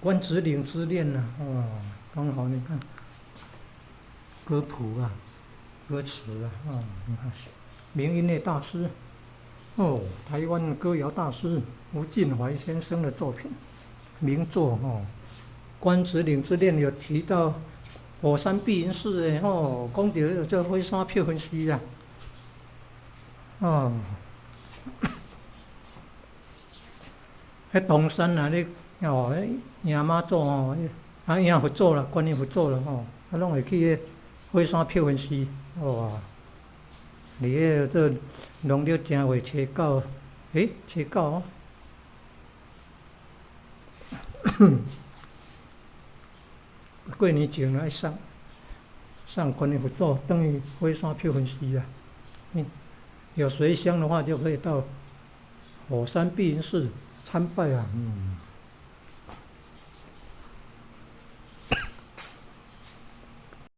關子嶺之戀》啊，哦，剛好你看歌譜啊，歌詞啊，哦，你看名音樂大師，哦，台灣歌謠大師吳晉懷先生的作品，名作哦，《關子嶺之戀》有提到火山碧雲寺的吼，講著這火山碧雲寺啊，哦，彼東山啊，你哦，迎媽祖吼，啊迎佛祖啦，觀音佛祖啦吼，啊攏會去彼火山碧雲寺，哇！佇彼個做農曆正月初九，欸，初九哦。過年前愛送送觀音佛祖，轉去火山碧雲寺啊。有隨香的話，就可以到火山碧雲寺參拜啊。嗯。